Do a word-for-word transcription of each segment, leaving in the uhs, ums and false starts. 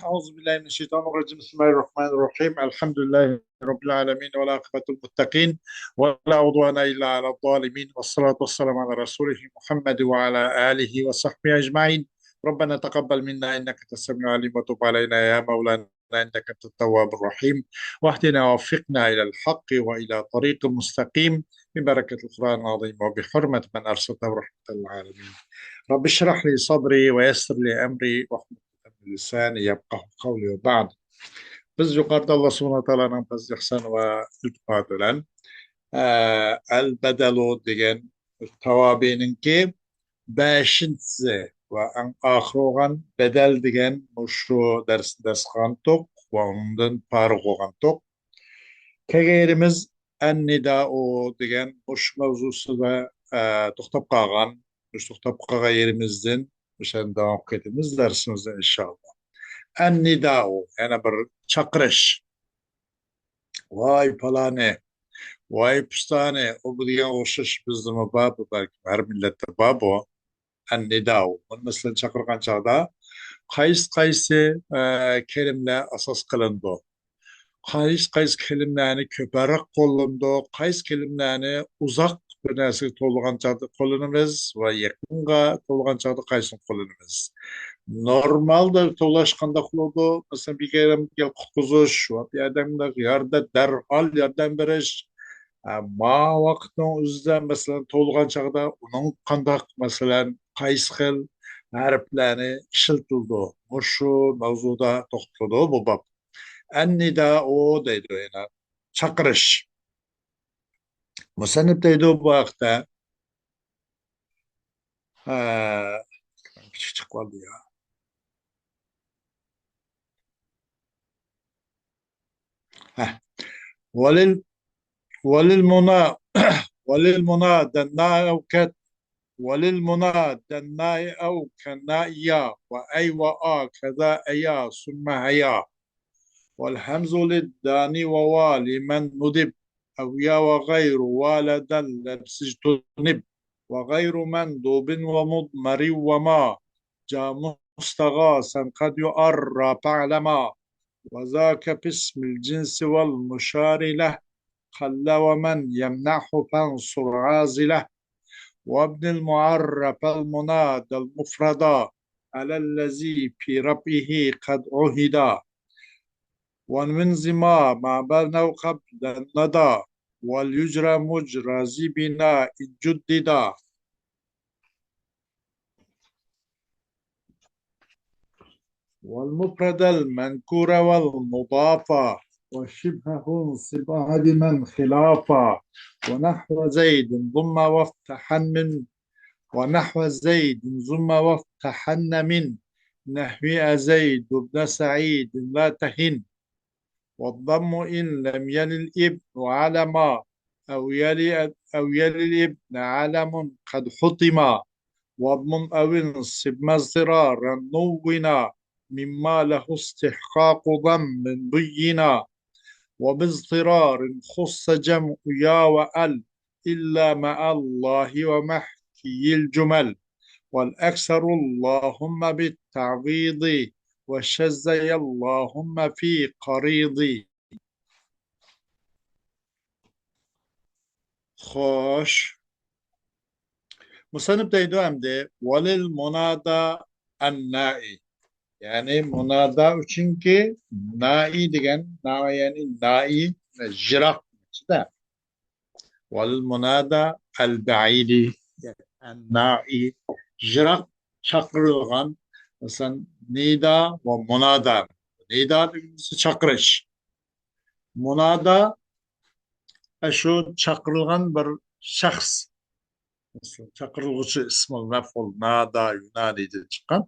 أعوذ بالله من الشيطان الرجيم. بسم الله الرحمن الرحيم. الحمد لله رب العالمين، والعاقبة للمتقين، ولا عدوان إلا على الظالمين، والصلاة والسلام على رسوله محمد وعلى آله وصحبه أجمعين. ربنا تقبل منا إنك أنت السميع العليم، وتب علينا يا مولانا إنك أنت التواب الرحيم، واهدنا ووفقنا إلى الحق وإلى طريق مستقيم، ببركة القرآن العظيم وبحرمة من أرسلته رحمة للعالمين. رب اشرح لي صدري ويسر لي أمري واحلل عقدة من لساني يفقهوا قولي وبعد. بىز يۇقىرىدا ئاللا سۇبھانەھۇ ۋە تائالانىڭ پەزلى ئىھسانى ۋە ئىلتىپاتى بىلەن، ئە، ئەل بەدەلۇ دېگەن تاۋابىنىڭكى بەشىنچىسى ۋە ئەڭ ئاخىرى بولغان بەدەل دېگەن مۇشۇ دەرسنى دەرس قىلغانتۇق ۋە ئۇنىڭدىن پارىغ بولغانتۇق. كەلگەن يېرىمىز ئەن نىدائۇ دېگەن مۇشۇ مەۋزۇسىدا، ئە، توختاپ قالغان، مۇشۇ توختاپ قالغان يېرىمىزدىن مۇشۇنى داۋام قىلىپ كېتىمىز دەرسىمىزدە ئىنشائاللا. ئەن نىدائۇ، يەنە بىر چاقىرىش. ۋاي پالانى، ۋاي پۇستانى، ئۇ بۇ دېگەن ئوخشاش بىزدىمۇ بار، بۇ بەلكىم ھەر مىللەتتە بار بۇ. ئەن نىدائۇ. بۇنى مەسىلەن چاقىرغان چاغدا قايسى قايسى، ئە، كەلىمىلەر ئاساس قىلىنىدۇ؟ قايسى قايسى كەلىمىلەرنى كۆپرەك قوللىنىدۇ؟ قايسى كەلىمىلەرنى ئۇزاق بىر نەرسىگە توۋلىغان چاغدا قوللىنىمىز ۋە يېقىنغا توۋلىغان چاغدا قايسىنى قوللىنىمىز؟ نورمالدا توۋلاش قانداق بولىدۇ؟ مەسىلەن، بىر كەلىمە قۇتقۇزۇش ۋە بىر ئادەمگە ياردە-، دەرھال ياردەم بېرىش. ئە، ما ۋاقىتنىڭ ئۆزىدە، مەسىلەن، توۋلىغان چاغدا ئۇنىڭ قانداق، مەسىلەن، قايسى خىل ھەرپلەرنى ئىشلىتىلىدۇ؟ مۇشۇ مەۋزۇدا توختىلىدۇ بۇ باب. ئەن نىدائۇ دەيدۇ يەنە. چاقىرىش. مۇسەننىپ دەيدۇ بۇ ھەقتە. ھە، كىچىك چىقىپ قالدى يا. ھە. ولل-، وللمنادى، وللمنادى أو كد-، وللمنادى أو كالناء يا، وأي وآ كذا أيا ثم هيا. والهمز للداني ووا لمن ندب، أو يا وغير وا لدى اللبس اجتنب، وغير مندوب ومضمر وما جا مستغاثا قد يعرى فاعلما، وذاك في اسم الجنس والمشار له، قل ومن يمنعه فانصر عازله، وابن المعرف المنادى المفردا على الذي في رفعه قد عهدا. ومن ذي ما ما بلغ قبل الندى، وليجر مجر ذي بنا إن جددا. والمفرد المنكور والمضافا، وشبهه انصب عالما خلافا. ونحو زيد ضم وافتحا من، ونحو زيد ضم وافتحن من، نحو أزيد بن سعيد لا تهن. والضم إن لم يل الابن علما، أو يل، أو يل الابن علم قد حطما. واضمم أو انصب ما اضطرارا نونا، مما له استحقاق ضم بينا. وباضطرار خص جمع يا وأل، إلا مع الله ومحكي الجمل، والأكثر اللهم بالتعويض، وشذ يا اللهم في قريض. خوش. مۇسەننىپ دەيدۇ ئەمدى، وللمنادى الناء. يەنى مۇنادا ئۈچۈنكى نائى دېگەن، نائى يەنى نائى، يىراق دېمەكچىدە. ۋەل مۇنادا ئەل بەئىدى، ئەننائى، يىراق چاقىرىلغان، مەسىلەن، نىدا ۋە مۇنادا. نىدا دېگىنىمىز چاقىرىش. مۇنادا، ئە، شۇ چاقىرىلغان بىر شەخس. مەسىلەن، چاقىرىلغۇچى ئىسمۇل مەفئۇل، نادا يۇنادىدىن چىققان.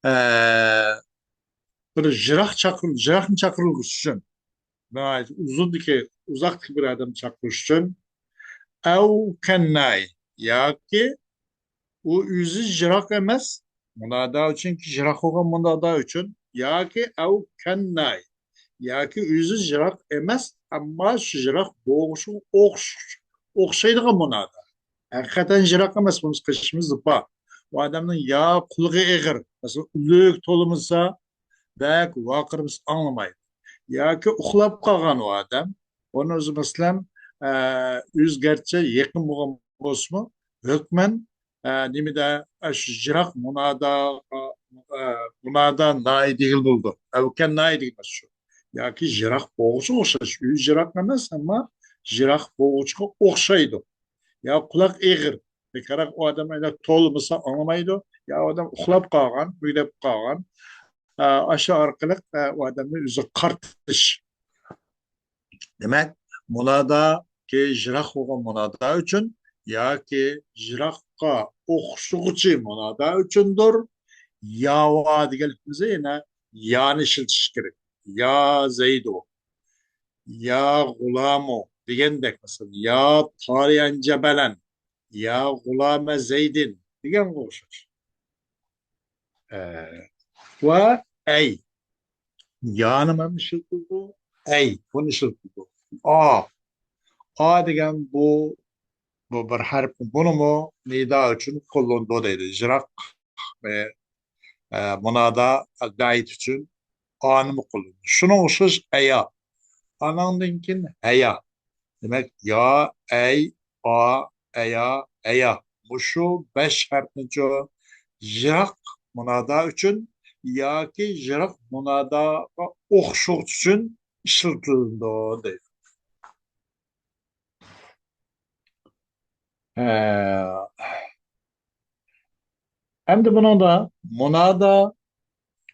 ئە، بىر يىراق چاقىر-، يىراقنى چاقىرىلغۇچى ئۈچۈن، ناھايىتى ئۇزۇندىكى، ئۇزاقتىكى بىر ئادەمنى چاقىرىش ئۈچۈن، ئەۋ كەنناي، ياكى ئۇ ئۆزى يىراق ئەمەس، مۇنادا ئۈچۈنكى يىراق بولغان مۇنادا ئۈچۈن، ياكى ئەۋ كەنناي، ياكى ئۆزى يىراق ئەمەس، ئەمما شۇ يىراق بولغۇچىغا ئوخش-، ئوخشايدىغان مۇنادا. ھەقىقەتەن يىراق ئەمەس، بۇنى قىلىشىمىز زىپا. ئۇ ئادەمنىڭ يا قۇلىقى ئېغىر، مەسىلەن، ئۈنلۈك تولىمىسا، بەك ۋارقىرىمىسا ئاڭلىمايدۇ. ياكى ئۇخلاپ قالغان ئۇ ئادەم، ئۇنى ئۆزى، مەسىلەن، ئە، ئۆزى گەرچە يېقىن بولغان بولسىمۇ، ھۆكمەن، ئە، نېمىدە، ئە، شۇ يىراق مۇنادا، ئە، مۇنادا نائى دېگىلى بولىدۇ. ئەۋكەن نائى دېگىنى شۇ. ياكى يىراق بولغۇچىغا ئوخشاش. ئۆزى يىراق ئەمەس، ئەمما يىراق بولغۇچىغا ئوخشايدۇ. يا قۇلاق ئېغىر. بىكاراق ئۇ ئادەم ئەگەر تولمىسا ئاڭلىمايدۇ. يا ئۇ ئادەم ئۇخلاپ قالغان، ئۆيلەپ قالغان. ئە، ئاشۇ ئارقىلىق، ئە، ئۇ ئادەمنى ئۆزىگە قارىتىش. دېمەك، مۇناداكى يىراق بولغان مۇنادا ئۈچۈن ياكى يىراققا ئوخشىغۇچى مۇنادا ئۈچۈندۇر. ياۋا دېگەنلىكىمىزدە يەنە يانى ئىشلىتىش كېرەك. يا زەيدۇ، يا غۇلامۇ دېگەندەك، مەسىلەن، يا تارىيەن جەبەلەن، يا غۇلامە زەيدىن دېگەنگە ئوخشاش. ئە، ۋە ئەي. يانىمۇ ئىشلىتىلىدۇ، ئەي، بۇنى ئىشلىتىلىدۇ. ئا. ئا دېگەن بۇ، بۇ بىر ھەرپ. بۇنىمۇ نىدا ئۈچۈن قوللىنىدۇ دەيدۇ. يىراق، ئە، ئە، مۇنادا، دەئىت ئۈچۈن ئانىمۇ قوللىنىدۇ. شۇنىڭغا ئوخشاش ئەيا. ئاناڭدىن كېيىن ھەيا. دېمەك، يا، ئەي، ئا، ئەيا، ھەيا. مۇشۇ بەش ھەرپنىچۇ يىراق مۇنادا ئۈچۈن ياكى يىراق مۇناداغا ئوخشىغۇچ ئۈچۈن ئىشلىتىلىدۇ دەيدۇ. ھە. ئەمدى بۇنىڭدا مۇنادا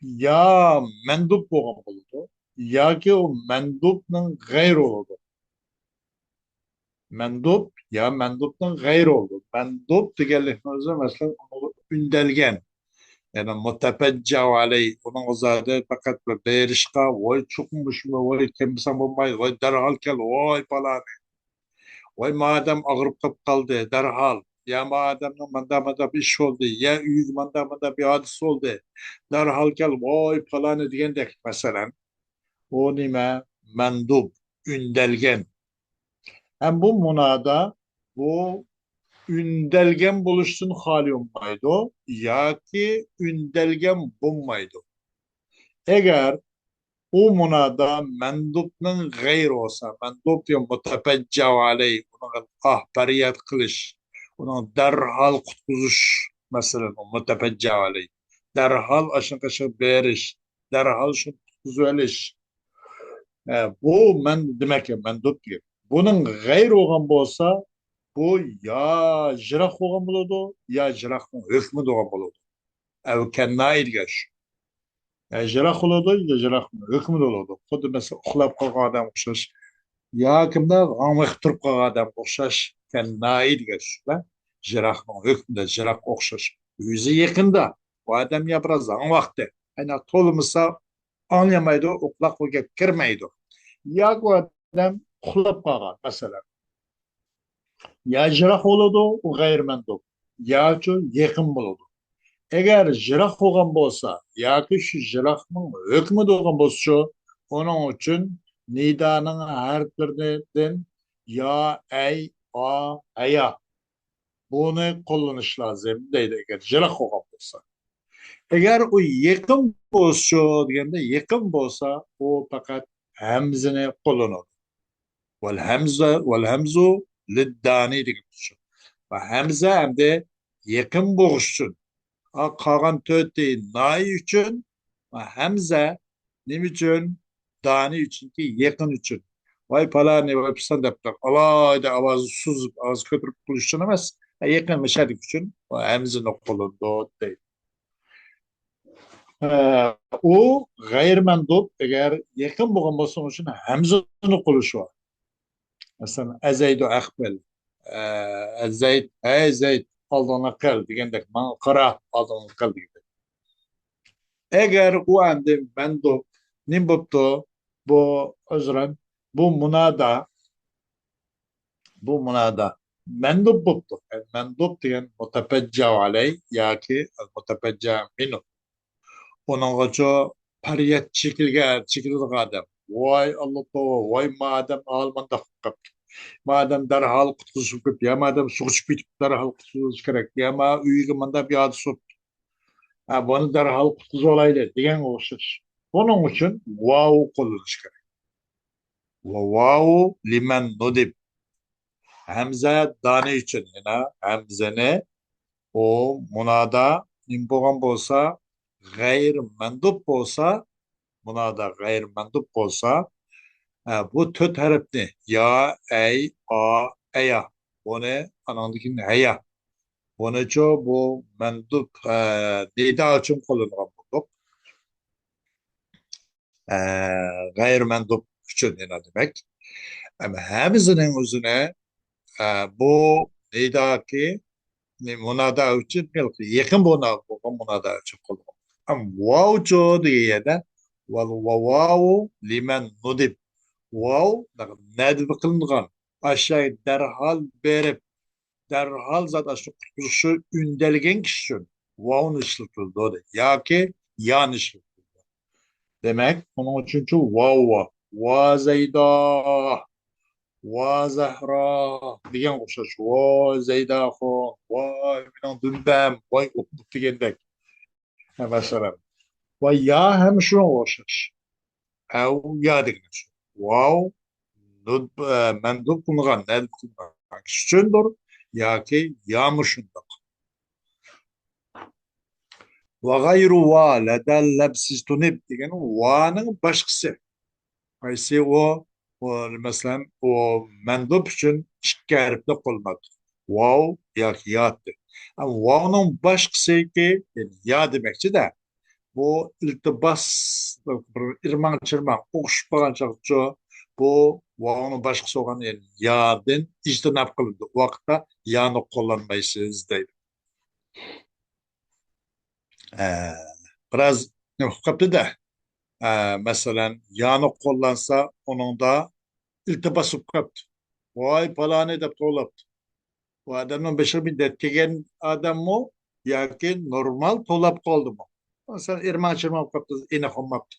يا مەندۇب بولغان بولىدۇ، ياكى ئۇ مەندۇبنىڭ غەيرى بولىدۇ. مەندۇب يا مەندۇبنىڭ غەيرى بولىدۇ. مەندۇب دېگەنلىكنىڭ ئۆزى، مەسىلەن، ئۇنىڭغا ئۈندەلگەن، يەنى مۇتەپەججەۋ ئەلەي، ئۇنىڭغا زادى پەقەت بىر بېرىشقا، ۋاي چوقۇم مۇشۇ، ۋاي كەلمىسەڭ بولمايدۇ، ۋاي دەرھال كەل، ۋاي پالانى. ۋاي، ما ئادەم ئاغرىپ قېلىپ قالدى، دەرھال. يا ما ئادەمنىڭ ماندا ماندا بىر ئىش بولدى، يا ئۆيىگە ماندا ماندا بىر ھادىسە بولدى، دەرھال كەل، ۋاي پالانى دېگەندەك، مەسىلەن. ئۇ نېمە؟ مەندۇب، ئۈندەلگەن. ھەم بۇ مۇنادا، بۇ ئۈندەلگەن بولۇشتىن خالىي بولمايدۇ ياكى ئۈندەلگەن بولمايدۇ. ئەگەر ئۇ مۇنادا مەندۇبنىڭ غەيرى بولسا، مەندۇب دېگەن مۇتەپەججەۋ ئەلەي، ئۇنىڭ ئاھ پەرياد قىلىش، ئۇنىڭ دەرھال قۇتقۇزۇش، مەسىلەن، ئۇ مۇتەپەججەۋ ئەلەي، دەرھال ئاشۇنىڭ قېشىغا بېرىش، دەرھال شۇنى قۇتقۇزۇۋېلىش. ئە، بۇ مەن دېمەك، مەندۇب دېگەن. بۇنىڭ غەيرى بولغان بولسا، بۇ يا يىراق بولغان بولىدۇ، يا يىراقنىڭ ھۆكمىدە بولغان بولىدۇ. ئەۋكەننائى دېگەن شۇ. يا يىراق بولىدۇ، يا يىراقنىڭ ھۆكمىدە بولىدۇ. خۇددى مەسىلەن، ئۇخلاپ قالغان ئادەمگە ئوخشاش، ياكى مۇنداق ھاڭۋېقىپ تۇرۇپ قالغان ئادەمگە ئوخشاش. كەننائى دېگەن شۇ. يىراقنىڭ ھۆكمىدە، يىراققا ئوخشاش. ئۆزى يېقىندا. بۇ ئادەم يا بىراز ھاڭۋاقتى. ئەنە تولمىسا ئاڭلىيالمايدۇ، ئۇ قۇلاققا گەپ كىرمەيدۇ. ياكى ئۇ ئادەم ئۇخلاپ قالغان، مەسىلەن. يا يىراق بولىدۇ، ئۇ غەيرىي مەندۇب، ياچۇ يېقىن بولىدۇ. ئەگەر يىراق بولغان بولسا ياكى شۇ يىراقنىڭ ھۆكمىدە بولغان بولسىچۇ، ئۇنىڭ ئۈچۈن نىدانىڭ ھەرپلىرىدىن يا، ئەي، ئا، ھەيا، بۇنى قوللىنىش لازىم دەيدۇ، ئەگەر يىراق بولغان بولسا. ئەگەر ئۇ يېقىن بولسىچۇ دېگەندە، يېقىن بولسا ئۇ پەقەت ھەمزىنى قوللىنىدۇ. ۋەل ھەمزە، ۋەل ھەمزۇ لىددانى دېگەن شۇ. ۋە ھەمزە ئەمدى يېقىن بولغۇچ ئۈچۈن. ئا، قالغان تۆتى نائى ئۈچۈن. ۋە ھەمزە نېمە ئۈچۈن؟ دانى ئۈچۈنكى، يېقىن ئۈچۈن. ۋاي پالانى، ۋاي پىسان دەپ تۇرۇپ، ئالاھىدە ئاۋازى سوزۇپ، ئاۋاز كۆتۈرۈپ قويۇش ئۈچۈن ئەمەس. ھە، يېقىن مەشەدىك ئۈچۈن ۋە ھەمزىنى قوللىنىدۇ دەيدۇ. ئە، ئۇ غەيرىي مەندۇب، ئەگەر يېقىن بولغان بولسا، ئۇنىڭ ئۈچۈن ھەمزىنى قوللىنىش بار. مەسىلەن، ئەزەيدۇ ئەقبىل، ئە، ئەزەيد، ھەي زەيد، ئالدىڭنى قىل دېگەندەك، ماڭا قارا، ئالدىڭنى قىل دېگەندەك. ئەگەر ئۇ ئەمدى مەندۇب، نېمە بوپتۇ؟ بۇ، ئۆزرەن، بۇ مۇنادا، بۇ مۇنادا مەندۇب بوپتۇ. يەنى مەندۇب دېگەن مۇتەپەججەۋ ئەلەي ياكى مۇتەپەججە مىنۇ. ئۇنىڭغىچۇ پەرياد چېكىلگەن، چېكىلىدىغان ئادەم. ۋاي ئاللا توۋا، ۋاي ما ئادەم ھالى مانداق بولۇپ قاپتۇ. ما ئادەم دەرھال قۇتقۇزۇش كېرەك، يا ما ئادەم سۇغا چۈشۈپ كېتىپ دەرھال قۇتقۇزۇش كېرەك، يا ما ئۆيىگە مانداق بىر ھادىسە بوپتۇ. ھە، بۇنى دەرھال قۇتقۇزۇۋالايلى دېگەنگە ئوخشاش. بۇنىڭ ئۈچۈن ۋاۋ قوللىنىش كېرەك. ۋاۋ لىمەن نۇدىب. ھەمزە دانى ئۈچۈن يەنە ھەمزىنى ئۇ مۇنادا نېمە بولغان بولسا، غەيرىي مەندۇب بولسا، مۇنادا غەيرىي مەندۇب بولسا، ئە، بۇ تۆت ھەرپنى يا، ئەي، ئا، ئەيا، بۇنى ئانىڭدىن كېيىن ھەيا. بۇنىچۇ بۇ مەندۇب، ئە، نىدا ئۈچۈن قوللانغان بولدۇق. ئە، غەيرىي مەندۇب ئۈچۈن يەنە دېمەك. ئەمما ھەمزىنىڭ ئۆزىنى، ئە، بۇ نىداكى، نى-، مۇنادا ئۈچۈن، يېقىن بۇنا-، بولغان مۇنادا ئۈچۈن قوللىنىدۇ. ئەمما ۋاۋچۇ دېگەن يەردە، ۋەل ۋاۋاۋۇ لىمەن نۇدىب. ۋاۋ نەدىب قىلىنغان. ئاشۇ دەرھال بېرىپ، دەرھال زات ئاشۇ قۇتقۇزۇشى ئۈندەلگەن كىشى ئۈچۈن ۋاۋنى ئىشلىتىلىدۇ دەيدۇ. ياكى يانى ئىشلىتىلىدۇ. دېمەك، ئۇنىڭ ئۈچۈنچۇ ۋاۋ ۋا. ۋا زەيدا، ۋا زەھرا دېگەنگە ئوخشاش. ۋا زەيداخۇن، ۋاي مېنىڭ دۈمبەم، ۋاي ئوقۇپ دېگەندەك. ھە، مەسىلەن. ۋا يا ھەم شۇنىڭغا ئوخشاش. ئەۋ يا دېگىنى شۇ. ۋاۋ نۇد-، ئە، مەندۇب قىلىنغان، نەدىب قىلىنغان كىشى ئۈچۈندۇر ياكى يامۇ شۇنداق. ۋە غەيرۇ ۋا لەدە لەبسىز تۇنىب دېگەن ۋانىڭ باشقىسى. قايسى ئۇ؟ ئۇ، مەسىلەن، ئۇ مەندۇب ئۈچۈن ئىككى ھەرپنى قوللىنىدۇ. ۋاۋ ياكى يا دەپ. ئەمما ۋاۋنىڭ باشقىسىكى، يەنى يا دېمەكچىدە. بۇ ئىلتىباس، بىر ئىرماڭ-چىرماڭ ئوخشىشىپ قالغان چاغچۇ، بۇ ۋاۋنىڭ باشقىسى بولغان، يەنى يادىن ئىجتىناب قىلىنىدۇ. ئۇ ۋاقىتتا يانى قوللانمايسىز دەيدۇ. ئە، بىراز نېمە قىلىپ قاپتۇ-دە. ئە، مەسىلەن، يانى قوللانسا، ئۇنىڭدا ئىلتىباس بولۇپ قاپتۇ. ۋاي، پالانى دەپ توۋلاپتۇ. بۇ ئادەمنىڭ بېشىغا بىر دەرد كەلگەن ئادەممۇ ياكى نورمال توۋلاپ قالدىمۇ؟ مەسىلەن، ئىرماڭ-چىرماڭ بولۇپ قاپتۇ، ئېنىق بولماپتۇ.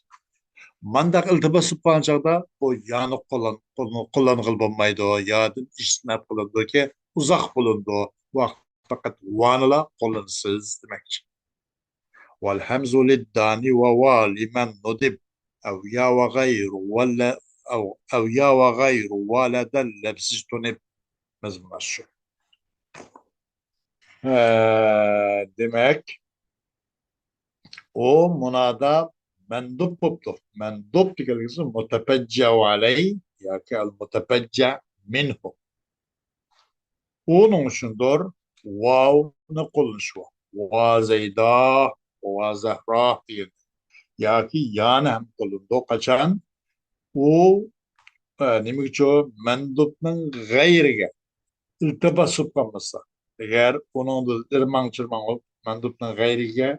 مانداق ئىلتىباس بولۇپ قالغان چاغدا بۇ يانى قوللان-، قوللان-، قوللانغىلى بولمايدۇ. يادىن ئىجتىناب قىلىنىدۇكى، ئۇزاق بولۇنىدۇ. ۋاقىت پەقەت ۋانىلا قوللىنىسىز دېمەكچى. ۋەل ھەمزۇ لىددانى ۋە ۋا لىمەن نۇدىب. ئەۋ يا ۋە غەيرۇ ۋە لە-، ئەۋ، ئەۋ يا ۋە غەيرۇ ۋە لەدە لەبسىز تۇنىب. مەزمۇن شۇ. ئە، دېمەك، ئۇ مۇنادا مەندۇب بوپتۇ. مەندۇب دېگەنلىكى مۇتەپەججەۋ ئەلەي ياكى ئەل مۇتەپەججە مىنھۇ. ئۇنىڭ ئۈچۈندۇر ۋاۋنى قوللىنىش بار. ۋا زەيدا، ۋا زەھرا دېگەن. ياكى يانى ھەم قوللىنىدۇ. قاچان ئۇ، ئە، نېمە ئۈچۈن؟ مەندۇبنىڭ غەيرىگە ئىلتىباس بولۇپ قالمىسا. ئەگەر ئۇنىڭدا ئىرماڭ-چىرماڭ بولۇپ، مەندۇبنىڭ غەيرىگە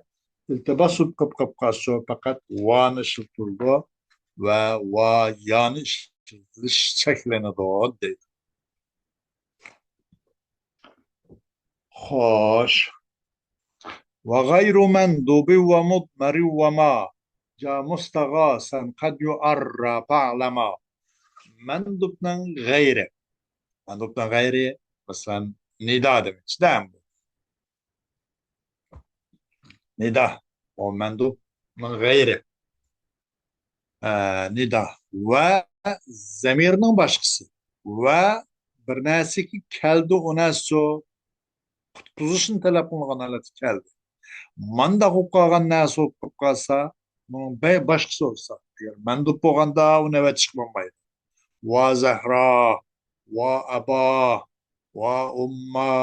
ئىلتىباس بولۇپ قېلىپ قالسا، پەقەت ۋانى ئىشلىتىلىدۇ ۋە ۋا يانى ئىشلىتىلىش چەكلىنىدۇ دەيدۇ. خوش. ۋە غەيرۇ مەندۇبى ۋە مۇدمەرى ۋە ما جا مۇستەغاسەن قەد يۇئەررا فەئلەما. مەندۇبنىڭ غەيرى. مەندۇبنىڭ غەيرى، مەسىلەن، نىدا دېمەكچىدە. نىدا. ئۇ مەندۇبنىڭ غەيرى. ئە، نىدا. ۋە زەمىرنىڭ باشقىسى. ۋە بىر نەرسىگە كەلدى، ئۇ نەرسە قۇتقۇزۇشنى تەلەپ قىلىنغان ھالەتتە كەلدى. مانداق بولۇپ قالغان نەرسە بولۇپ قالسا، بۇنىڭ بە-، باشقىسى بولسا، ئەگەر مەندۇب بولغاندا ئۇ نۆۋەتچى بولمايدۇ. ۋا زەھرا، ۋا ئەبا، ۋا ئۇمما،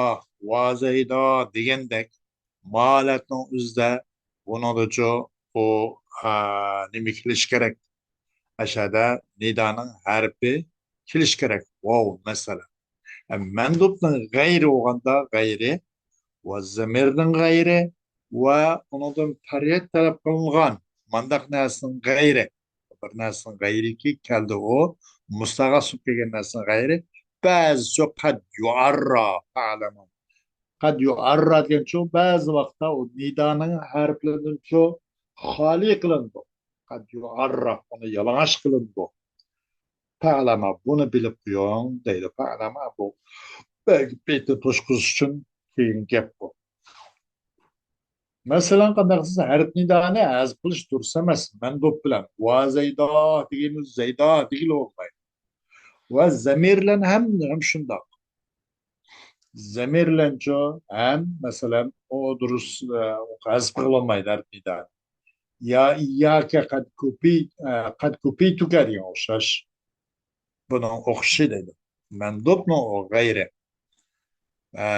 ۋا زەيدا دېگەندەك، مالەتنىڭ ئۆزىدە بۇنىڭدىچۇ ئۇ، ئا، نېمە كېلىشى كېرەك؟ ئەشەدە نىدانىڭ ھەرپى كېلىشى كېرەك. ۋاۋ، مەسىلەن. ئە، مەندۇبنىڭ غەيرى بولغاندا غەيرى ۋە زەمىرنىڭ غەيرى ۋە ئۇنىڭدىن پەرياد تەلەپ قىلىنغان مانداق نەرسىنىڭ غەيرى، بىر نەرسىنىڭ غەيرىكى كەلدى ئۇ، مۇستەغاس بولۇپ كەلگەن نەرسىنىڭ غەيرى، بەزىچۇ قەد يۇئەررا فەئلەما. قەد يۇئەررا دېگەنچۇ بەزى ۋاقىتتا ئۇ نىدانىڭ ھەرپلىرىدىنچۇ خالىي قىلىنىدۇ. قەد يۇئەررا، ئۇنى يالىڭاچ قىلىنىدۇ. فەئلەما، بۇنى بىلىپ قويۇڭ دەيدۇ. فەئلەما بۇ بەلكى پېتى توشقۇزۇش ئۈچۈن كېلگەن گەپ بۇ. مەسىلەن، قانداق دېسە، ھەرپ نىدانى ھەزىپ قىلىش دۇرۇس ئەمەس. مەندۇپ بىلەن ۋا زەيدا دېگىنىمىز زەيدا دېگىلى بولمايدۇ. ۋە زەمىر بىلەن ھەم، ھەم شۇنداق. زەمىر بىلەنچۇ ھەم، مەسىلەن، ئۇ دۇرۇس، ئە، ھەزىپ قىلىنمايدۇ ھەرپ نىدانى. يا ئىيياكە قەد كۇپى-، ئە، قەد كۇپىتۇكە دېگەن ئوخشاش. بۇنىڭ ئوخشىشى دەيدۇ. مەندۇبنىڭ غەيرى. ئە،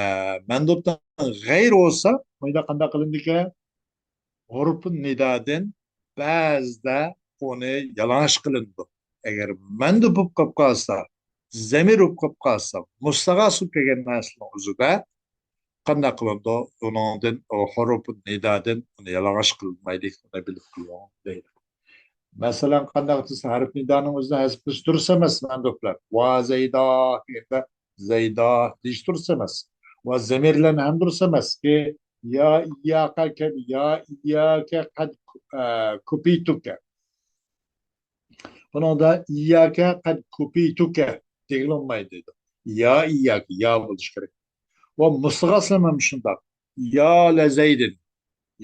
مەندۇبنىڭ غەيرى بولسا، مۇنداق قانداق قىلىندىكەن؟ ھۇرۇپۇن نىدادىن بەزىدە ئۇنى يالىڭاچ قىلىنىدۇ. ئەگەر مەندۇب بولۇپ قالىپ قالسا، زەمىر بولۇپ قالىپ قالسا، مۇستەغاس بولۇپ كەلگەن نەرسىنىڭ ئۆزىدە قانداق قىلىنىدۇ؟ ئۇنىڭدىن، ئۇ ھۇرۇپۇن نىدادىن ئۇنى يالىڭاچ قىلىنمايدۇ، ئۇنى بىلىپ قويۇڭ دەيدۇ. مەسىلەن، قانداق دېسە، ھەرپ نىدانىڭ ئۆزىنى ھەزىپ قىلىش دۇرۇس ئەمەس، مەندۇبلار. ۋا زەيدا دېگەندە زەيدا دېيىش دۇرۇس ئەمەس. ۋا زەمىرلەرنى ھەم دۇرۇس ئەمەسكى، يا ئىيياقە كەبى، يا ئىيياكە قەد، ئە، كۇپىتۇكە. بۇنىڭدا ئىيياكە قەد كۇپىتۇكە دېگىلى بولمايدۇ دەيدۇ. يا ئىيياكە، يا بولۇشى كېرەك. ۋە مۇستەغاسلىرىم ھەم شۇنداق. يا لەزەيدىن.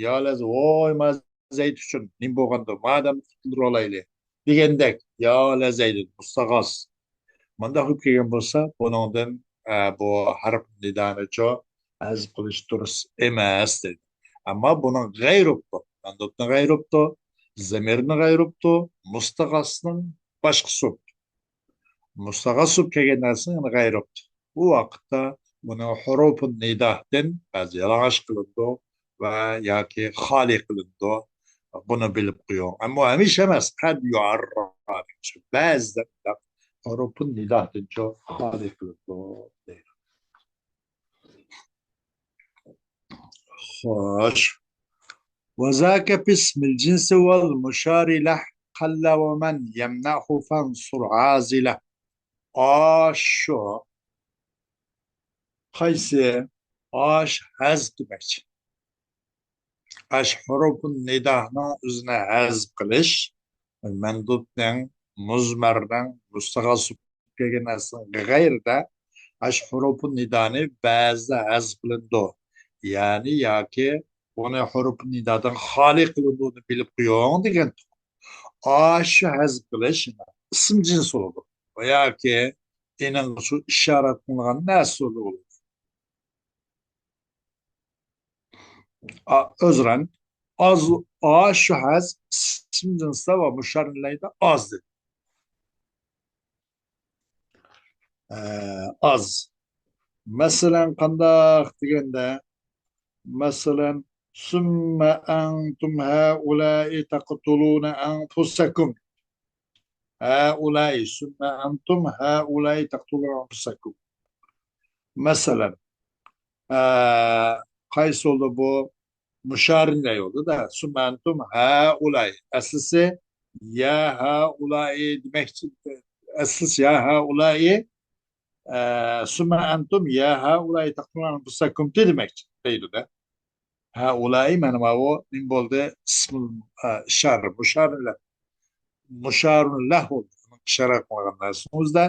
يا لەز-، ۋوي، ما زەيد ئۈچۈن نېمە بولغاندۇ، مادەم قۇتۇلدۇرۇۋالايلى دېگەندەك، يا لەزەيدىن مۇستەغاس. مۇنداق بولۇپ كەلگەن بولسا، بۇنىڭدىن، ئە، بۇ ھەرپ نىدانىچۇ ھەزىپ قىلىش دۇرۇس ئەمەس دەيدۇ. ئەمما بۇنىڭ غەيرى بوپتۇ. مەندۇبنىڭ غەيرى بوپتۇ، زەمىرنىڭ غەيرى بوپتۇ، مۇستەغاسنىڭ باشقىسى بوپتۇ. مۇستەغاس بولۇپ كەلگەن نەرسىنىڭ غەيرى بوپتۇ. بۇ ۋاقىتتا بۇنى ھۇرۇپۇن نىدادىن بەزى يالىڭاچ قىلىنىدۇ ۋە ياكى خالىي قىلىنىدۇ. بۇنى بىلىپ قويۇڭ. ئەمما ھەمىشە ئەمەس، قەد يۇئەررا دېگەن شۇ. بەزىدە مۇنداق ھۇرۇپۇن نىدادىنچۇ خالىي قىلىنىدۇ دەيدۇ. خوش. وذاك في اسم الجنس والمشار له قل ومن يمنعه فانصر عازله. ئاشۇ قايسى؟ ئاش ھەز دېمەكچى. ئاش ھۇرۇپۇن نىدانىڭ ئۆزىنى ھەز قىلىش، مەندۇبنىڭ، مۇزمەرنىڭ، مۇستەغاس بولۇپ كەلگەن نەرسىنىڭ غەيرىدە ئاش ھۇرۇپۇن نىدانى بەزىدە ھەز قىلىنىدۇ. يەنى ياكى بۇنى ھۇرۇپۇن نىدادىن خالىي قىلىنىدۇ، بۇنى بىلىپ قويۇڭ دېگەن. ئاشۇ ھەز قىلىش ئىسىم جىنس بولىدۇ. ياكى ئېنىڭ شۇ ئىشارەت قىلىنغان نەرسە بولىدۇ. ئا-، ئۆزرەن، ئاز، ئاشۇ ھەز ئىسىم جىنستا ۋە مۇشار ئىلەيدە ئاز دېدى. ئە، ئاز. مەسىلەن، قانداق دېگەندە، مەسىلەن، ثم أنتم هؤلاء تقتلون أنفسكم. هؤلاء، ثم أنتم هؤلاء تقتلون أنفسكم. مەسىلەن، ئە، قايسى بولدى بۇ؟ مۇشارىن ئىلەي بولدى-دە. ثم أنتم هؤلاء. ئەسلىسى يا هؤلاء دېمەكچى. ئەسلىسى يا هؤلاء، ئە، ثم أنتم يا هؤلاء تقتلون أنفسكم دېمەكچى دەيدۇ-دە. هؤلاء مانا ماۋۇ نېمە بولدى؟ ئىسمۇل، ئە، ئىشارە، مۇشارىن ئىلەي. مۇشارىن لەھ بولدى. ئۇنىڭ ئىشارە قىلغان نەرسىمىزدە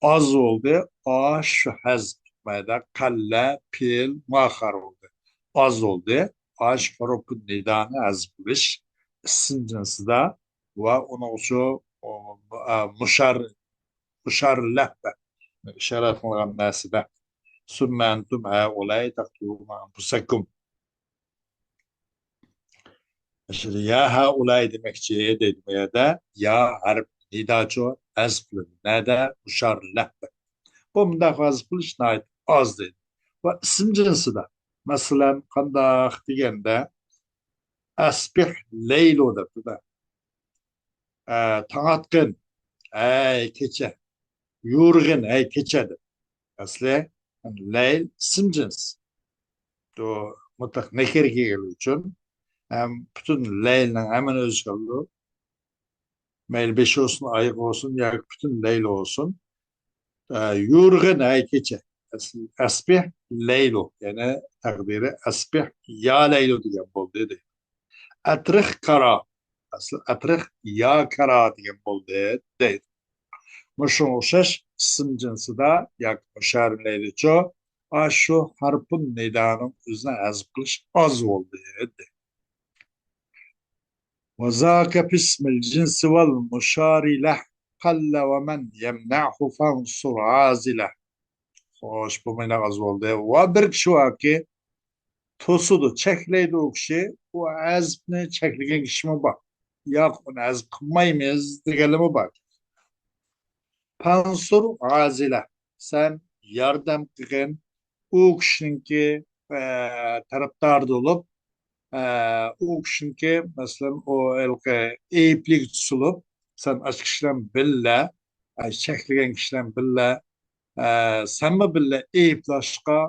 ئاز بولدى. ئاشۇ ھەزىپ مەيدە قەللە، پېئىل، مۇئەخخەر بولدى. ئاز بولدى. ئاش ھۇرۇپۇن نىدانى ھەزىپ قىلىش ئىسىم جىنسىدا ۋە ئۇنىڭ ئۈچۈن، ئۇ، ئە، مۇشار، مۇشارىن لەھ دە ئىشارە قىلغان نەرسىدە. ثم أنتم هؤلاء تقتلون أنفسكم. ئەسلىدە يا ھەئۇلاي دېمەكچى دەيدۇ بۇ يەردە. يا ھەرپ نىداچۇ ھەزىپ قىلىندى. نەدە؟ مۇشارىن لەھ. بۇ مۇنداق ھەزىپ قىلىش ناھايىتى ئاز دەيدۇ. ۋە ئىسىم جىنسىدا، مەسىلەن، قانداق دېگەندە، ئەسبىھ لەيلۇ دەپتۇ-دە. ئە، تاڭ ئاتقىن، ھەي كېچە. يورغىن، ھەي كېچە دەپ. ئەسلى لەيل ئىسىم جىنس. بۇ مۇتلەق نەكىرە كەلگەنلىكى ئۈچۈن ھەم پۈتۈن لەيلنىڭ ھەممىنى ئۆز ئىچىگە ئالىدۇ. مەيلى بېشى بولسۇن، ئايىغى بولسۇن ياكى پۈتۈن لەيلى بولسۇن. ئە، يورغىن، ھەي كېچە. ئەسلى ئەسبىھ لەيلۇ، يەنى تەقدىرى ئەسبىھ يا لەيلۇ دېگەن بولدى دەيدۇ. ئەترىخ كارا. ئەسلى ئەترىخ يا كارا دېگەن بولدى دەيدۇ. مۇشۇنىڭغا ئوخشاش ئىسىم جىنسىدا ياكى مۇشارىن لەيلىچۇ، ئاشۇ ھەرپۇن نىدانىڭ ئۆزىنى ھەزپ قىلىش ئاز بولدى، دېدى. وذاك في اسم الجنس والمشار له، قل ومن يمنعه فانصر عازله. خوش، بۇ مانا ئاز بولدى. ۋە بىر كىشى باركى، توسىدۇ، چەكلەيدۇ ئۇ كىشى. ئۇ ھەزپنى چەكلىگەن كىشىمۇ بار. ياق، ئۇنى ھەزپ قىلمايمىز دېگەنلىرىمۇ بار. فانصر عازله، سەن ياردەم قىلغىن ئۇ كىشىنىڭكى، ئە، تەرەپدارىدا بولۇپ، ئە، ئۇ كىشىنىڭكى، مەسىلەن، ئۇ ھېلىقى ئەيىبلىك تۇتۇلۇپ، سەن ئاشۇ كىشى بىلەن بىللە، ئە، چەكلىگەن كىشى بىلەن بىللە، ئە، سەنمۇ بىللە ئەيىبلاشقا،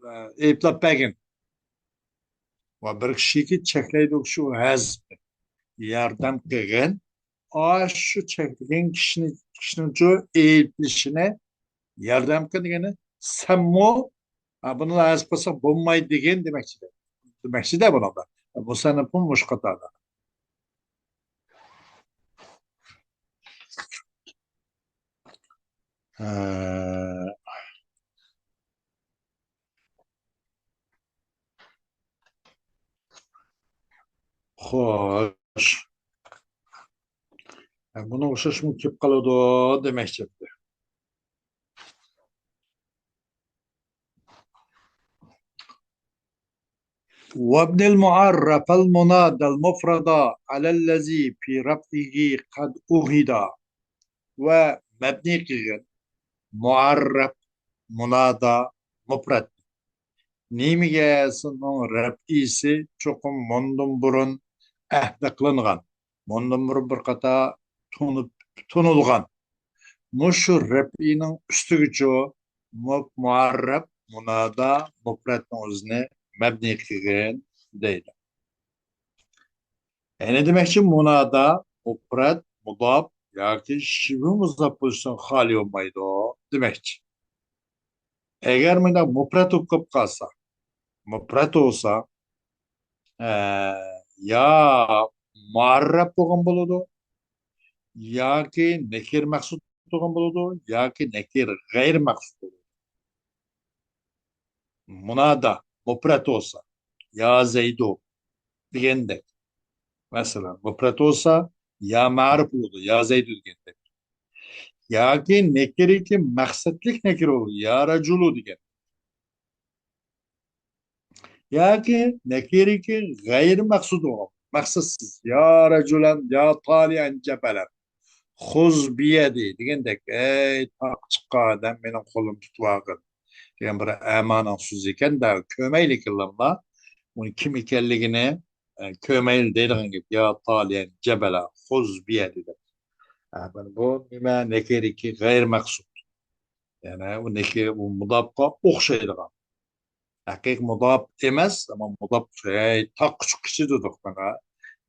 ئە، ئەيىبلاپ بەرگىن. ۋە بىر كىشىگە چەكلەيدۇ شۇ ھەزپنى. ياردەم قىلغىن. ئاشۇ چەكلىگەن كىشىنى، كىشىنىڭچۇ ئەيىبلىشىنى ياردەم قىل دېگىنى، سەنمۇ، ھە، بۇنى ھەزپ قىلساق بولمايدۇ دېگەن دېمەكچىدە. دېمەكچىدە بۇنىڭدا. مۇسەننىپمۇ مۇشۇ قاتاردا. ھە. خوش. ھە، بۇنىڭغا ئوخشاشمۇ كېلىپ قالىدۇ دېمەكچى. وابن المعرف المنادى المفردا على الذي في رفعه قد أهدا. ۋە مەبنى قىلغىن مۇئەررەپ مۇنادا مۇپرەت. نېمىگە سۇنىڭ رەپئىسى چوقۇم مۇندىن بۇرۇن ئەھدە قىلىنغان، مۇندىن بۇرۇن بىر قاتار تونۇپ، تونۇلغان. مۇشۇ رەپئىنىڭ ئۈستىگىچۇ مۇ-، مۇئەررەپ مۇنادا مۇپرەتنىڭ ئۆزىنى مەبنى قىلغىن دەيدۇ. يەنى دېمەكچى، مۇنادا مۇپرەت، مۇداپ ياكى شىبھۇ مۇزاپ بولۇشتىن خالىي بولمايدۇ دېمەكچى. ئەگەر مۇنداق مۇپرەت بولۇپ قېلىپ قالسا، مۇپرەت بولسا، ئە، يا مۇئەررەپ بولغان بولىدۇ، ياكى نەكىر مەخسۇس بولغان بولىدۇ، ياكى نەكىر غەيرىي مەخسۇس بولىدۇ. مۇنادا مۇپرەت بولسا، يا زەيدۇ دېگەندەك. مەسىلەن، مۇپرەت بولسا، يا مەرۇپ بولىدۇ، يا زەيدۇ دېگەندەك. ياكى نەكىرىكى مەقسەتلىك نەكىر بولىدۇ، يا رەجۇلۇ دېگەن. ياكى نەكىرىكى غەيرىي مەخسۇس بولغان، مەقسەتسىز. يا رەجۇلەن، يا تالىئەن جەبەلەن. خۇز بىيەدى دېگەندەك، ئەي تاغقا چىققان ئادەم، مېنىڭ قولۇمنى تۇتۇۋالغىن دېگەن بىر ئەمانىڭ سۆزى ئىكەن-دە، كۆرمەيلىكىنلا ئۇنى كىم ئىكەنلىكىنى، ئە، كۆرمەيلى دەيدىغان گەپ. يا تالىئەن جەبەلە، خۇز بىيەدى دەپ. ئە، مانا بۇ نېمە؟ نەكىرىكى غەيرىي مەخسۇس. يەنى ئۇنىڭكى ئۇ مۇداپقا ئوخشايدىغان. ھەقىقىي مۇداپ ئەمەس، ئەمما مۇداپ، ھەي، تاغقا چىققۇچە دېدۇق مانا.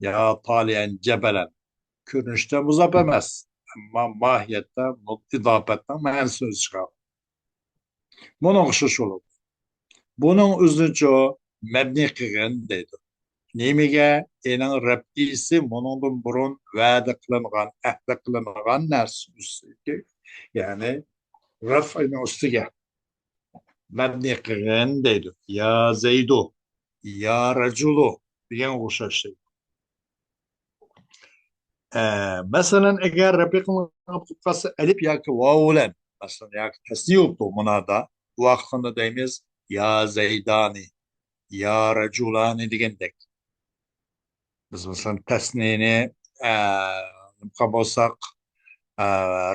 يا تالىئەن جەبەلەن. كۆرۈنۈشتە مۇزاپ ئەمەس، ئەمما ماھىيەتتە مۇ-، ئىزاپەتنىڭ مەنىسىنى ئۆز ئىچىگە ئالغان. بۇنىڭغا ئوخشاش بولىدۇ. بۇنىڭ ئۆزىنىچۇ مەبنى قىلغىن دەيدۇ. نېمىگە؟ ئېنىڭ رەپئىسى مۇنىڭدىن بۇرۇن ۋەدە قىلىنغان، ئەھدە قىلىنغان نەرسە ئۈستىگە، يەنى رەفئىنىڭ ئۈستىگە مەبنى قىلغىن دەيدۇ. يا زەيدۇ، يا رەجۇلۇ دېگەنگە ئوخشاش دەيدۇ. ئە، مەسىلەن، ئەگەر رەپئى قىلىنغان بولۇپ قالسا، ئەلىپ ياكى ۋاۋ بىلەن، مەسىلەن، ياكى تەسنىيە بولۇپتۇ مۇنادا، بۇ ۋاقىتتا دەيمىز، يا زەيدانى، يا رەجۇلانى دېگەندەك. بىز، مەسىلەن، تەسنىيىنى، ئە، قىلغان بولساق، ئە،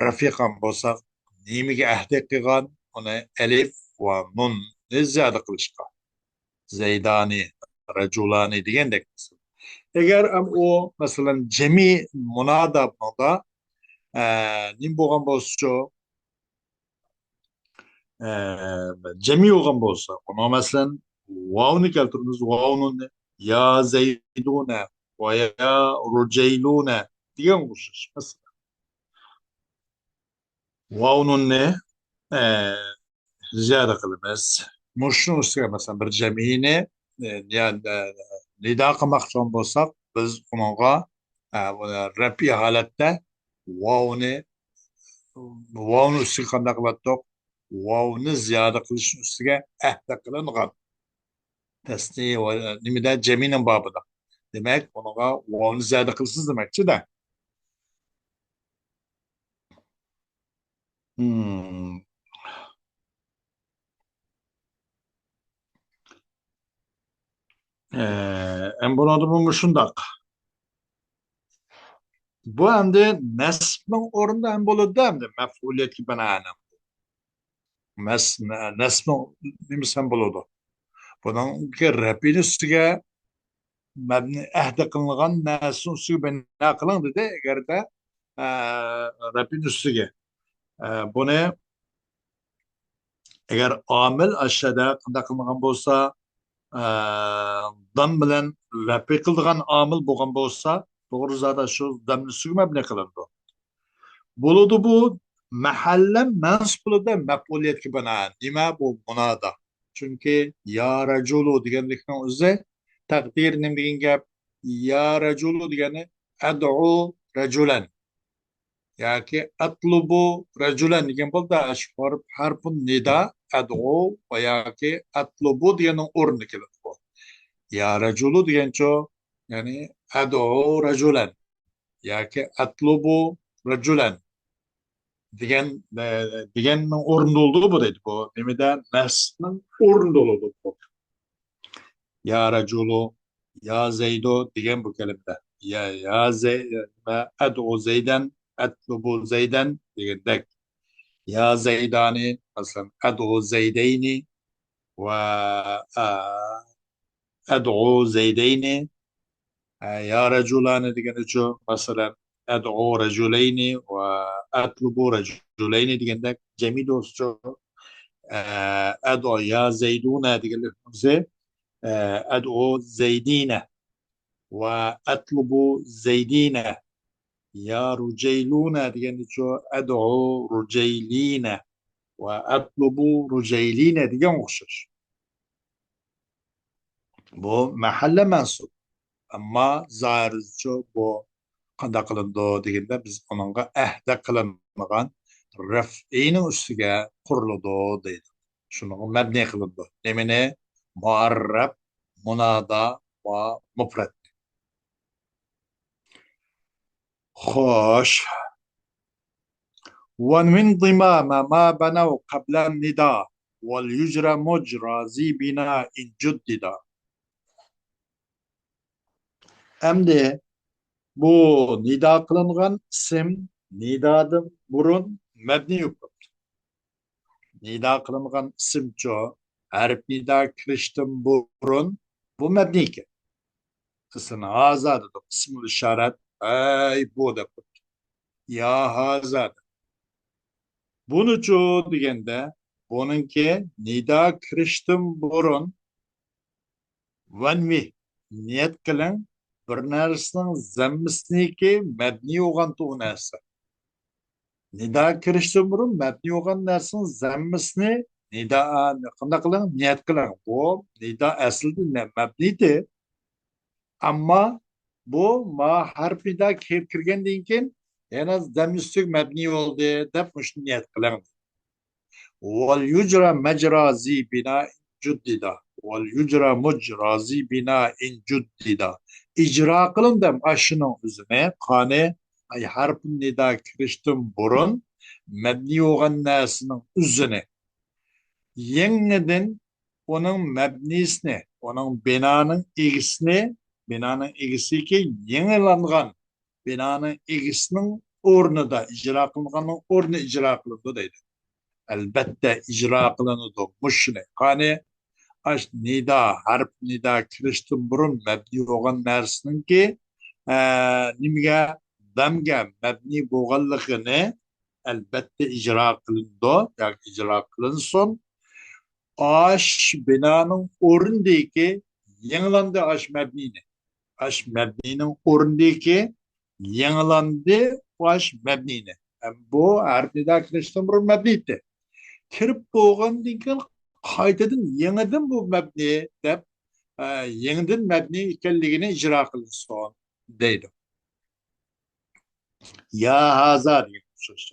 رەفئى قىلغان بولساق، نېمىگە ئەھدە قىلغان؟ ئۇنى ئەلىف ۋە نۇننى زىيادە قىلىشقا. زەيدانى، رەجۇلانى دېگەندەك. ئەگەر ئەم ئۇ، مەسىلەن، جەمئىي مۇنادا بۇنىڭدا، ئە، نېمە بولغان بولسىچۇ؟ ئە، جەمئىي بولغان بولسا، ئۇنىڭ، مەسىلەن، ۋاۋنى كەلتۈرىمىز، ۋاۋنۇننى، يا زەيدۇنە ۋە يا رۇجەيلۇنە دېگەن ئوخشاش. مەسىلەن، ۋاۋنۇننى، ئە، زىيادە قىلىمىز. مۇشۇنىڭ ئۈستىگە، مەسىلەن، بىر جەمئىينى، ئە، يا، ئە، نىدا قىلماقچى بولغان بولساق، بىز ئۇنىڭغا، ئە، رەپئىي ھالەتتە ۋاۋنى، ۋاۋنىڭ ئۈستىگە قانداق قىلاتتۇق؟ ۋاۋنى زىيادە قىلىشنىڭ ئۈستىگە ئەھدە قىلىنغان. تەسنىيە ۋە نېمىدە؟ جەمئىينىڭ بابىدا. دېمەك، ئۇنىڭغا ۋاۋنى زىيادە قىلىسىز دېمەكچىدە. Hmm. ئە، ئەم بۇنىڭدىمۇ مۇشۇنداق. بۇ ئەمدى نەسبنىڭ ئورنىدا ھەم بولىدۇ ئەمدى مەپئۇلىيەتكە بىنائەن. مەس-، نەسبنىڭ نېمىسى ھەم بولىدۇ. بۇنىڭكى رەپئىنى ئۈستىگە مەبنى ئەھدە قىلىنغان نەرسىنىڭ ئۈستىگە بىنا قىلىڭ دېدى. ئەگەردە، ئە، رەپئىنى ئۈستىگە، ئە، بۇنى ئەگەر ئامىل ئاشەدە قانداق قىلىنغان بولسا، ئە، دام بىلەن رەپئى قىلىدىغان ئامىل بولغان بولسا، توغرا زادى شۇ دامنى ئۈستىگە مەبنى قىلىنىدۇ. بولىدۇ بۇ مەھەللە مەنسۇبلىرىدا مەپئۇلىيەتكە بىنائەن. نېمە بۇ؟ مۇنادا. چۈنكى يا رەجۇلۇ دېگەنلىكنىڭ ئۆزى تەقدىرى نېمە دېگەن گەپ؟ يا رەجۇلۇ دېگەننى ئەدئۇ رەجۇلەن ياكى ئەتلۇبۇ رەجۇلەن دېگەن بولىدۇ. ئاشۇ ھەرپ، ھەرپۇن نىدا، ئەدئۇ ۋە ياكى ئەتلۇبۇ دېگەننىڭ ئورنىدا كېلىدۇ بۇ. يا رەجۇلۇ دېگەنچۇ، يەنى ئەدئۇ رەجۇلەن ياكى ئەتلۇبۇ رەجۇلەن دېگەن، ئە، دېگەننىڭ ئورنىدا بولىدۇ بۇ دەيدۇ. بۇ نېمىدە؟ نەسبنىڭ ئورنىدا بولىدۇ بۇ. يا رەجۇلۇ، يا زەيدۇ دېگەن بۇ كەلىمىدە. يا، يا زەي-، ۋە ئەدئۇ زەيدەن، ئەتلۇبۇ زەيدەن دېگەندەك. يا زەيدانى، مەسىلەن، ئەدئۇ زەيدەينى ۋە، ئە، ئەدئۇ زەيدەينى، ئە، يا رەجۇلانى دېگەن ئۈچۈن، مەسىلەن، ئەدئۇ رەجۇلەينى ۋە ئەتلۇبۇ رەجۇلەينى دېگەندەك جەمئىي دوستچۇ، ئە، ئەدئۇ يا زەيدۇنە دېگەنلىك بولسا، ئە، ئەدئۇ زەيدىنە ۋە ئەتلۇبۇ زەيدىنە. يا رۇجەيلۇنە دېگەندىچۇ، ئەدئۇ رۇجەيلىنە ۋە ئەتلۇبۇ رۇجەيلىنە دېگەن ئوخشاش. بۇ مەھەللە مەنسۇپ. ئەمما زاھىرىدىچۇ بۇ قانداق قىلىنىدۇ دېگەندە، بىز ئۇنىڭغا ئەھدە قىلىنغان رەفئىنىڭ ئۈستىگە قۇرۇلىدۇ دەيدۇ. شۇنىڭغا مەبنى قىلىنىدۇ. نېمىنى؟ مۇئەررەپ، مۇنادا ۋە مۇپرەتنى. خوش. وانوي انضمام ما بنوا قبل النداء وليجر مجرى ذي بناء جددا. ئەمدى بۇ نىدا قىلىنغان ئىسىم نىدادىن بۇرۇن مەبنى بولۇپ قاپتۇ. نىدا قىلىنغان ئىسىمچۇ، ھەرپ نىدا كىرىشتىن بۇرۇن بۇ مەبنىكەن. مەسىلەن، ھازا دېدۇق، ئىسمۇل ئىشارەت، ئەي بۇ دەپ قويدۇق. يا ھازا دەپ. بۇنىچۇ دېگەندە، بۇنىڭكى نىدا كىرىشتىن بۇرۇن ۋەنۋى، نىيەت قىلىڭ، بىر نەرسىنىڭ زەممىسىنىكى مەبنى بولغان تۇغ نەرسە. نىدا كىرىشتىن بۇرۇن مەبنى بولغان نەرسىنىڭ زەممىسىنى نىدا، قانداق قىلىڭ؟ نىيەت قىلىڭ. بۇ نىدا ئەسلىدە نە-، مەبنىدى. ئەمما بۇ ما ھەرپ نىدا كىرىپ كىرگەندىن كېيىن يەنە زەممە ئۈستىگە مەبنى بولدى دەپ مۇشۇنى نىيەت قىلىڭ. وليجر مجرى ذي بناء جددا. وليجر مجرى ذي بناء جددا. ئىجرا قىلىندى ئاشۇنىڭ ئۆزىنى. قانى، ئەي ھەرپ نىدا كىرىشتىن بۇرۇن مەبنى بولغان نەرسىنىڭ ئۆزىنى. يېڭىدىن ئۇنىڭ مەبنىسىنى، ئۇنىڭ بىنانىڭ ئىگىسىنى، بىنانىڭ ئىگىسىكى يېڭىلانغان بىنانىڭ ئىگىسىنىڭ ئورنىدا ئىجرا قىلىنغاننىڭ ئورنى ئىجرا قىلىنىدۇ دەيدۇ. ئەلبەتتە ئىجرا قىلىنىدۇ مۇشۇنى. قانى، ئاش نىدا، ھەرپ نىدا كىرىشتىن بۇرۇن مەبنى بولغان نەرسىنىڭكى، ئە، نېمىگە، دامگە مەبنى بولغانلىقىنى ئەلبەتتە ئىجرا قىلىنىدۇ ياكى ئىجرا قىلىنسۇن. ئاش بىنانىڭ ئورنىدىكى يېڭىلاندى ئاش مەبنىنى. ئاش مەبنىنىڭ ئورنىدىكى يېڭىلاندى ئاش مەبنىنى. ھەم بۇ ھەرپ نىدا كىرىشتىن بۇرۇن مەبنى ئىدى. كىرىپ بولغاندىن كېيىن قايتىدىن يېڭىدىن بۇ مەبنى دەپ، ئە، يېڭىدىن مەبنى ئىكەنلىكىنى ئىجرا قىلسۇن دەيدۇ. يا ھازا دېگەن ئوخشاش.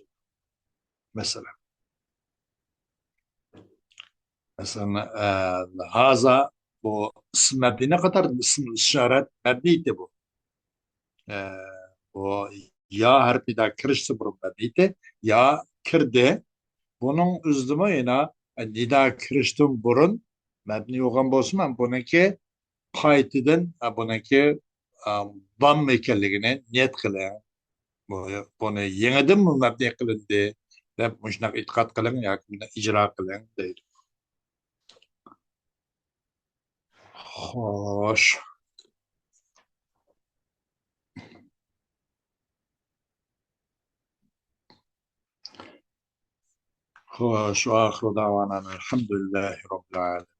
مەسىلەن، مەسىلەن، ئە، ھازا بۇ ئىسىم مەبنىينىڭ قاتارىدىن ئىسىم ئىشارەت مەبنىيتى بۇ. ئە، بۇ يا ھەرپىدا كىرىشتىن بۇرۇن مەبنىيتى، يا كىردى. بۇنىڭ ئۆزىدىمۇ يەنە نىدا كىرىشتىن بۇرۇن مەبنىي بولغان بولسىمۇ، بۇنىڭكى قايتىدىن، ئە، بۇنىڭكى، ئە، دامما ئىكەنلىكىنى نىيەت قىلىڭ. بۇ، بۇنى يېڭىدىنمۇ مەبنىي قىلىندى دەپ مۇشۇنداق ئېتىقاد قىلىڭ ياكى بۇنى ئىجرا قىلىڭ دەيدۇ. خوش. خوش، وآخر دعوانا أن الحمد لله رب العالمين.